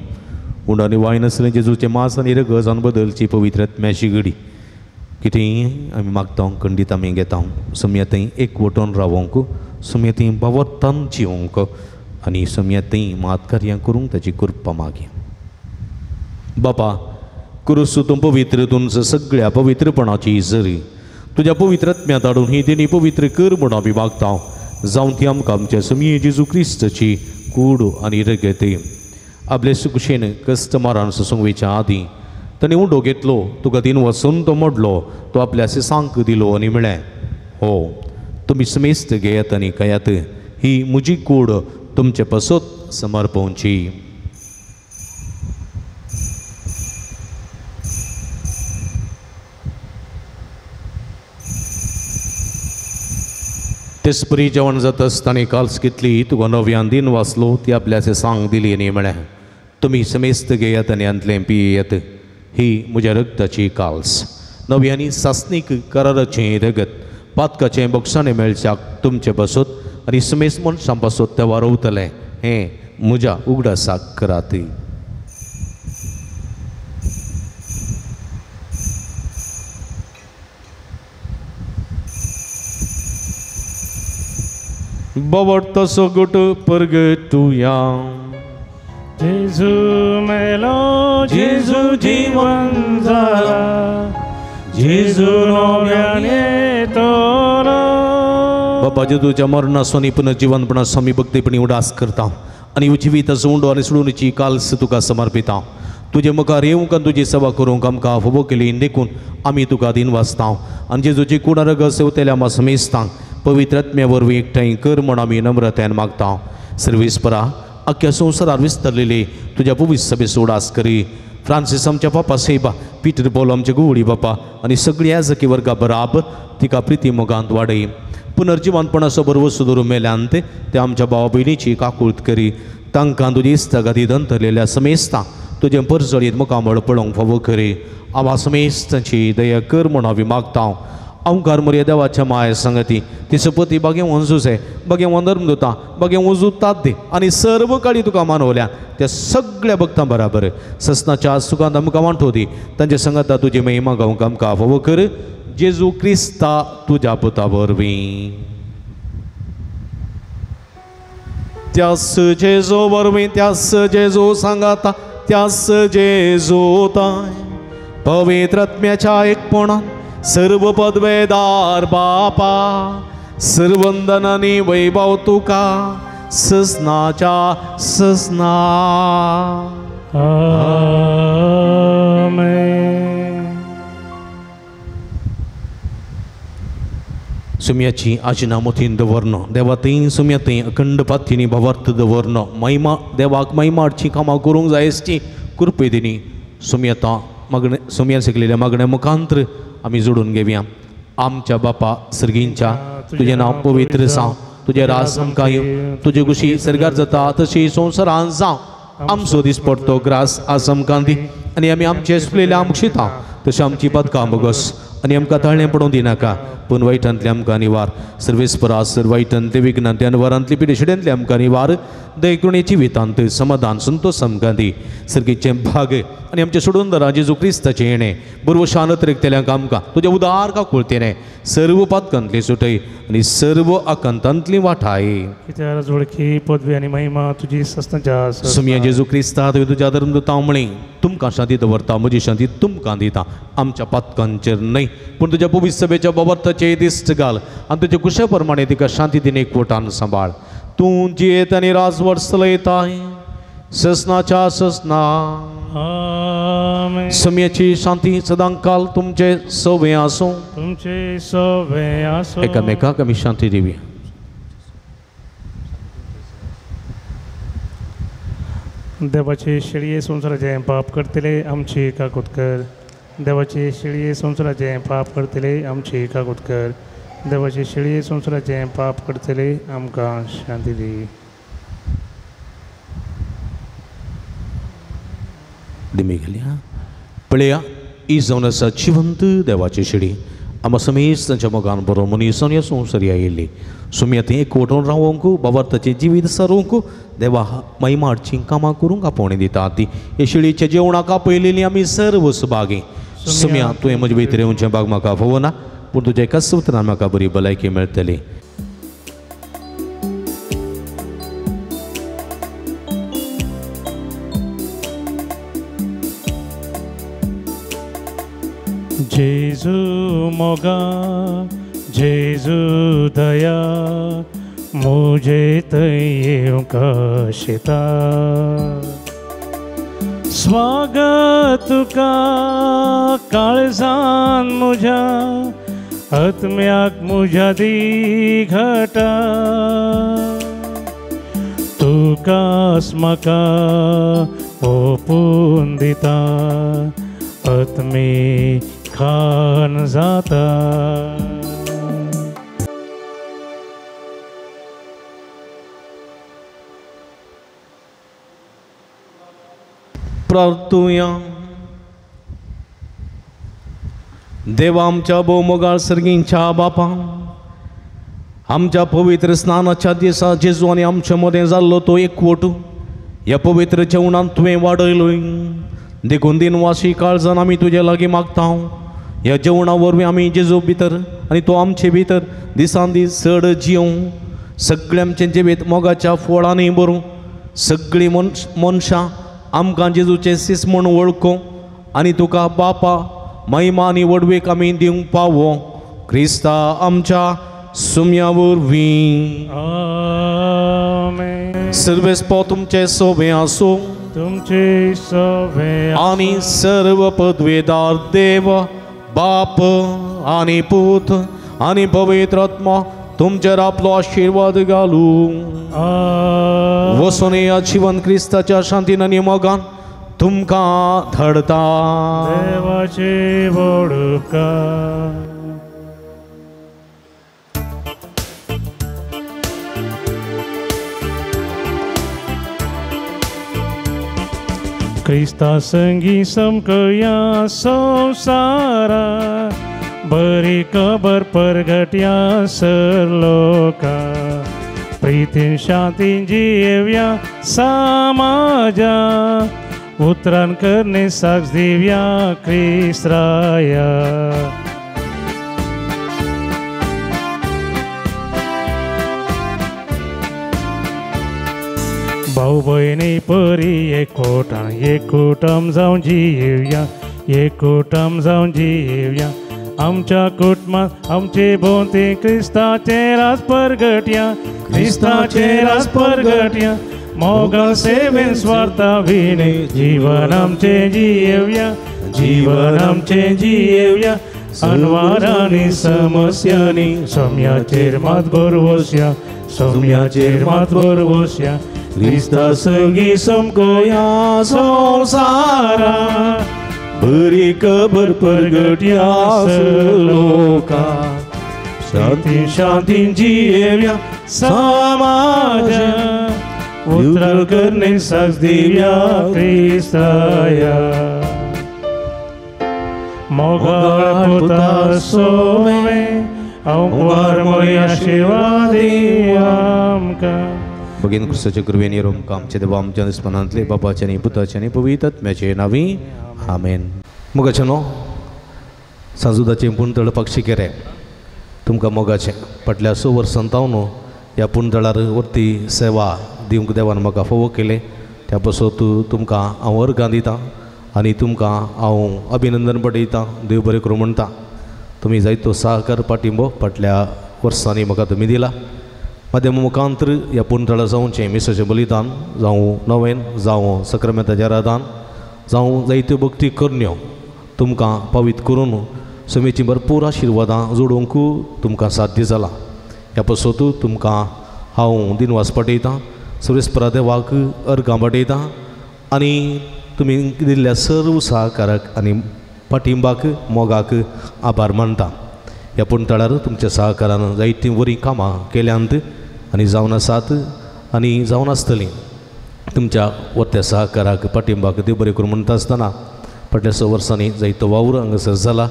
उंड आनी वायन आसलें जेजूचें मांस आनी रगत जावन बदलची पवित्र आत्म्याची घडी कितें आमी मागता खंडीत आमी घेता सम्या थंय एकवटून रावोंक सम्या थंय बावरतान जिवंक आनी सम्या थंय मात कार्यां करूंक ताची कृपा मागया. बापा क्रुसू तूं पवित्र तुमचं सगळ्या पवित्रपणाची जरी तुज्या पवित्र आत्म्यांत हाडून ही देणी पवित्र कर म्हूण आमी मागता जावं ती आमकां आमच्या समी जेजू क्रिस्ताची कूड आनी रगत. आपले सुकुशेन कस्टमरान सोंसूंक वयच्या आदीं ताणें उंडो घेतलो, तुका दिन वचून तो मोडलो, तो आपल्या शिसांक दिलो आनी म्हळें, हो तुमी समेस्त घेयात आनी खायात, ही म्हजी कूड तुमचे पासत समर्पवची. तेसपरी जेवण जातच ताणें काल्स घेतली, तुका नव्यान दिन वाचलो, ती आपल्या शिसांक दिली आनी म्हळें, तुमी समेस्त घेयात आनी हांतलें पियेयात, ही म्हज्या रगताची काल्स, नव्यानी सासणीक कराराचें रगत, पातकाचें बक्षाणें मेळच्याक तुमचे पासत आनी समेस्त मनशां पासत तें वारवतलें, हें म्हज्या उगडासाक करात. बाबट तसो गुट परगटुया.
जेजू मेलो, जेजू जीवन जाला, जेजू नव्यान येतलो.
बाबा जेजूच्या मरणाचो आनी पुनर्जिवनपणाचो आमी भक्तीपणी उडास करता आनी जिविताचो उंडो आनी सोडूनची काल्स तुका समर्पिता. तुजे मुखार येवंक आनी तुजी सेवा करूंक आमकां फावो केली देखून आमी तुका दिन वाचता आनी जेजूची कुडा रगत सेवतेल्या आमकां समेस्तांक पवित्र आत्म्या वरवीं एकठांय कर म्हूण आमी नम्रतायेन मागता. सर्वेस्परा अख्ख्या संवसारार विस्तारलेली तुज्या पवित्र सभेचो उडास करी. फ्रांसीस आमच्या पापा सेबा, पीटर पॉल आमचे गुवडी बापा आनी सगळी याजकी वर्गा बराबर तिका प्रिती मोगांत वाडय. पुनर्जिवनपणाचो भरवसो धरून मेल्यान ते आमच्या भावा भयणीची काकूळत करी. तांकां तुजी इस्तागाती दंतरलेल्या समेस्तां तुजें परजळीत मुखामळ पळोवंक फावो करी. आवा समेस्तांची दया कर म्हूण हांव मागता. अंकार मोरया देवाच्या माया संगती ती सपती बागे वंजुसे बागे वंदर्म दिता बागे वंजू तात दे आनी सर्व काळी तुका मानवल्या त्या सगळ्या भक्तां बराबर ससनाच्या सुखांत आमकां वांटो दी. तांचे संगता तुजी महिमा गावंक आमकां फावो कर. जेजू क्रिस्ता तुज्या पुता वरवीं. त्यास जेजू वरवीं, त्यास जेजू सांगाता, त्यास जेजू ताय पवित्र आत्म्याच्या एकपणान सर्व पदवेदार बापा सर्वंदनानी वैभव तुका ससनाच्या ससना.
आमेन.
सुम्याची आजना मोतीन दवरनो देवा थंय सुम्या थंय अखंड पातीनी भावार्थ दवरनो महिमा देवाक महिमा हाडची कामां करूंक जायसची कृपे दिनी सुम्यता मागणे सुम्या शिकलेल्या मागण्या मुखांत्र आमी जोडून घेवया. आमच्या बापा सर्गींच्या तुजें नांव पवित्र जावं, तुजें राज आमकां येवं, तुजे कुशी सर्गार जाता तशी संवसारान जावं. आमचो दिसपडतो ग्रास आज आमकां दी आनी आमी आमचे सुकलेल्या आमकां शिता तशें आमची पदकां बोगस आनी आमकां ताळणें पडोवंक दिनाका पूण वायटांतले आमकां निवार. सर्वेस्परा सर वायटांतले विघ्नांतले अनवरांतले पिडेशिड्यांतले आमकां निवार. दयकृणी जिवितांत समाधान संतोष आमकां दी. सर्गीचें भाग आनी आमचें सोडून दरा जेजू क्रिस्ताचें येणें बरव शानत रेखतल्यांक आमकां तुज्या उदार काकुळतेने सर्व पातकांतली सुटय आनी सर्व आकांतांतली वाठाय.
कित्याक वळखी पदवी आनी महिमा तुजी ससनाच्या
सुमया जेजू क्रिस्ता तुवें तुज्या धर्म दिता म्हळें तुमकां शांती दवरता, म्हजी शांती तुमकां दिता. आमच्या पातकांचेर न्हय पूण तुज्या पवित्र सभेच्या बाबर्थाचेर दिश्ट घाल आनी तुज्या कुशा प्रमाणे तिका शांती दिने एकवटान सांबाळ. तूं जियेत आनी राजवट चलयताय ससनाच्या ससना. समयाची शांती सदांकाल तुमचे सवे आसूं,
तुमचे सवे आसूं.
एकामेकाक आमी शांती दिवया.
देवाचे शेळये संवसाराचें पाप करतले आमची काकूत कर. देवाचे शेळये संवसाराचें पाप करतले आमची काकूत कर. देवाचे शेळये संवसाराचें पाप करतले आमकां शांती दी.
दिमी घालया पळया ही जावन आसा जिवंत देवाची शेळी. आमकां समेस्त तांच्या मोगान बरो मनीस ह्या संवसारी आयिल्ली सुम्या थंय एकवटून रावोंक बाबार्थाचें जिवीत सारोवंक देवा महिमा हाडची कामां करूंक आपोवणें दिता. ती हे शेळीच्या जेवणाक आपयलेली आमी सर्व सुभागी. सुम्या तुवें म्हजे भितर येवचें भाग म्हाका फावना पूण तुज्या एकाच उतरान म्हाका बरी भलायकी मेळटली.
जेजू मोगा जेजू दया मुझे थंय येवंक शिता. स्वागत तुका काळजान म्हज्या आत्म्याक म्हज्या दी घटा तुकास म्हाका ओपून दिता आत्मी खान जाता.
प्रार्थुया. देवा आमच्या भोवमोगाळ सर्गींच्या बापा, आमच्या पवित्र स्नानाच्या दिसा जेजू आनी आमच्या मदें जाल्लो तो एकवट ह्या पवित्र जेवणांत तुवें वाडयलोय, देखून दिनवाशी काळजान आमी तुजे लागीं मागता. ह्या जेवणा वरवीं आमी जेजू भितर आनी तो आमचे भितर दिसान दीस चड जियों, सगळें आमचें जिवीत मोगाच्या फळांनी भरूं, सगळीं मनशां आमकां जेजूचें सीस म्हूण वळखूं आनी तुका बापा महिमा आनी व्हडवीक आमी दिवंक पावो, क्रिस्ता आमच्या सुम्या वरवीं.
आमेन.
सर्वेस्पो तुमचें सोबें आसूं,
तुमचे सोबें
आनी सर्व पदवेदार देव बाप आनी पूत आनी पवित्र आत्मा तुमचेर आपलो आशिर्वाद घालूं. वसोन ह्या जिवन क्रिस्ताच्या शांतीन आनी मोगान तुमकां धाडता.
देवाचे व्हड उपकार. क्रिस्ता संगी समकया संवसारा बरी खबर परगट्या सर लोका प्रीतीन शांतीन जियेवया समाजा उतरान करणे साक्ष दिवया क्रिस्ताया. भाऊ भयणी परी एकवटान एकवटान जावन जियेवया एकवटान जावन जियेवया आमच्या कुटुंबात आमचे भोंवती क्रिस्ताचें राज परगटया क्रिस्ताचें राज परगटया मोगा सेवेन स्वार्था विणे जीवन आमचें जियेवया जीवन आमचें जियेवया अनवारांनी समस्यांनी सोम्याचेर मात भरवसया सोम्याचेर मात भरवसया क्रिस्ता संगी समकोया संवसारा
बरी खबर परगट्या लोका
शांती शांती जियेवया समाजा उतरां करणे साक्ष दिवया क्रिस्ताया. मोगाळ पुता सोवे अंकुर मोय आशिर्वाद दी आमकां.
भगीन क्रिस्ताचे कृपेन येरोमकां आमचे देवा आमच्या दुस्मनांतले बापाचे आनी पुताचे आनी पवित्र आत्म्याचे नांवी आमेन. मोगाचें न्हू सांजुदाचें पुणतळ पक्षी केरें तुमकां मोगाचें फाटल्या 6 वर्सां जावन ह्या पुणतळार वरती सेवा दिवंक देवान म्हाका फावो केलें, त्या पासत तुमकां हांव अर्गां दितां आनी तुमकां हांव अभिनंदन पटयतां, देव बरें करूं म्हणटा. तुमी जायतो सहकार पाठिंबो फाटल्या वर्सांनी म्हाका तुमी दिला. माध्यम मुखांतर ह्या पुणतळा जावचें मिसाचें बलिदान जावं नवेन जावं सक्रामेंताचें आराधन जावं जायत्यो भक्ती करण्यो तुमकां पावीत करून समेची भरपूर आशिर्वादां जोडूंक तुमकां साध्य जालां. ह्या पासत तुमकां हांव दिनवास पटयतां, सर्वेस्परा देवाक अर्गां पटयतां आनी तुमी दिल्ल्या सर्व सहकाराक आनी पाठिंबाक मोगाक आभार मानता. ह्या पुणतळार तुमच्या सहकारान जायतीं बरीं कामां केल्यांत आनी जावन आसात आनी जावन आसतलीं. तुमच्या वत्या सहकाराक पाठिंबाक देव बरें करूं म्हणटा आसतना फाटल्या 6 वर्सांनी जायतो वावर हांगासर जाला,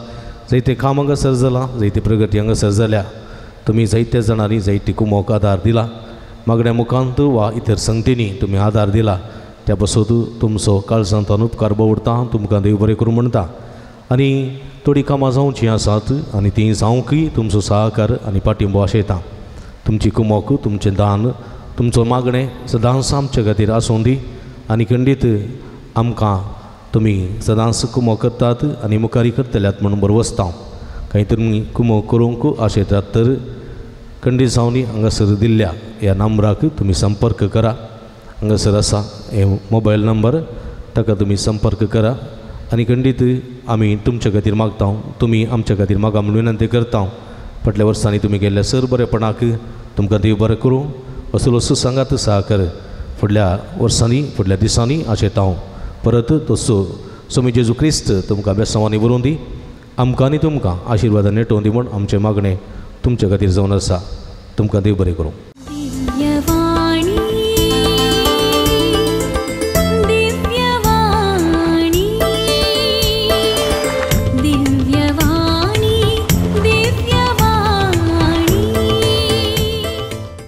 जायतें काम हांगासर जालां, जायती प्रगती हांगासर जाल्या. तुमी जायत्या जाणांनी जायती कुमोक आदार दिला, मागण्या मुखांत वा इतर संगतींनी तुमी आदार दिला, त्या पासत तुमचो काळजांत उपकार बावडटा, तुमकां देव बरें करूं म्हणटा. आनी थोडीं कामां जावचीं आसात आनी तीं जावंकय तुमचो सहकार आनी पाठिंबो आशयता. तुमची कुमोक, तुमचें दान, तुमचो मागणें सदांच आमचे खातीर आसूं दी आनी खंडीत आमकां तुमी सदांच कुमोक करतात आनी मुखारी करतल्यात म्हणून बरवसता. कांय तुमी कुमोक करूंक आशयतात तर खंडीत जावनी हांगासर दिल्ल्या ह्या नंबराक तुमी संपर्क करा. हांगासर आसा हे मोबायल नंबर ताका तुमी संपर्क करा आनी खंडीत आमी तुमच्या खातीर मागता, तुमी आमच्या खातीर मागा म्हूण विनंती करता। फाटल्या वर्सांनी तुमी गेल्ल्या सर बरेपणाक तुमकां देव बरें करूं असलो असो सांगात साकर फुडल्या वर्सांनी फुडल्या दिसांनी आशेता हांव परत तसो स्वामी जेजू क्रिस्त तुमकां बेसांवांनी बरोवन दी, आमकां आनी तुमकां आशिर्वादान नेटोवन दी म्हूण आमचें मागणें तुमच्या खातीर जावन आसा। तुमकां देव बरें करूं।